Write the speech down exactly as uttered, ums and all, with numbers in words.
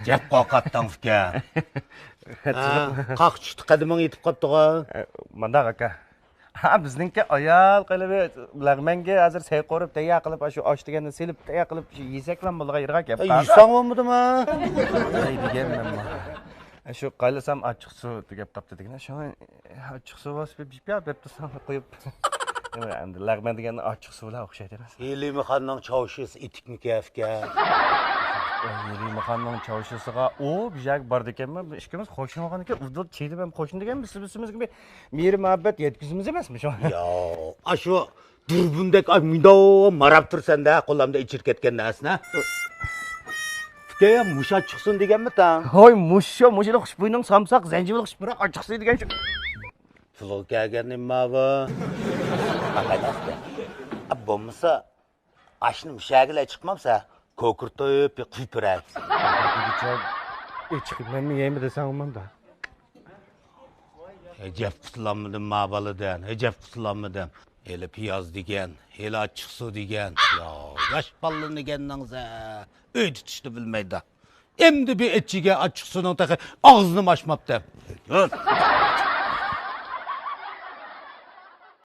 جەپ قورقاتتىڭ ئۇكا. قاق چۈشتى، قەدىمىڭ يېتىپ قاپتىغۇ. مانداق ئاكا. ھا، بىزنىڭكى ئايال قېلىبى لەغمەنگە ھازىر سەي قورۇپ تەييار قىلىپ، شۇ ئاش دېگەننى سېلىپ تەييار قىلىپ، شۇ يېسەكلا بولىدىغان يېرىگە كەپ قالدى. يېسەڭ بولمىدىمۇ؟ ئەي دېگەنمەنمۇ. شۇ قايلىسام ئاچچىق سۇ تۈگەپ قاپتۇ دېگىنە، شۇڭا ئاچچىق سۇ بولسا بىر بىپيا بېرىپ تۇرساڭ قويۇپ. ئەمدى لەغمەن دېگەن ئاچچىق سۇ بىلەن ئوخشايدۇ ئەمەس. ھېلىمخاننىڭ چاۋشىسى ئېتىكمىكەن ئۇكا؟ ھېلىمخاننىڭ چاۋشىسىغا ئۇ بىر يەرگە بارىدىكەنمەن، ئىككىمىز قوشنا بولغاندىكىن ئۇدۇل چېيىپ ھەم قوشنا دېگەنمىز، بىز بىرسىمىزگە بىر مېھرى مۇھەببەت يەتكۈزىمىز ئەمەسمۇ شۇ؟ ياق، ئاشۇ دۇربۇندەك ئاي مۇنداق ماراپ تۇرسەن-دە، قولۇمدا ئىچىرىپ كەتكەن نەرسىنى. ئۇكا، مۇشۇ ئاچچىقسۇن دېگەنمۇ تاڭ؟ ھوي، مۇشۇ، مۇشۇ خۇشبۇينىڭ سامساق زەنجىۋىل خۇشبۇيراق ئاچچىقسۇ دېگەن شۇ. پۇلغا كەلگەن نېمە بۇ؟ ئەمەس، ئەمەس. بولمىسا ئاشنى مۇشەگىلە چىقمامسا، كوكۇرتۇپ بىر قۇيۇپ بېرەي. ئېچىق، مەنمۇ يەيمەن دېسەڭ ئۇماندا. ئەجەب قۇتۇلالمىدىم ما بالىدىن، ئەجەب قۇتۇلالمىدىم. ھېلى پىياز دېگەن، ھېلى ئاچچىقسۇ دېگەن. يا، ياش بالىنى دېگەننىڭزە، ئۆي تۇتۇشنى بىلمەيدۇ. ئەمدى بىر ئىچىگە ئاچچىقسۇنىڭ تېخى ئاغزىنىمۇ ئاچماپتىم.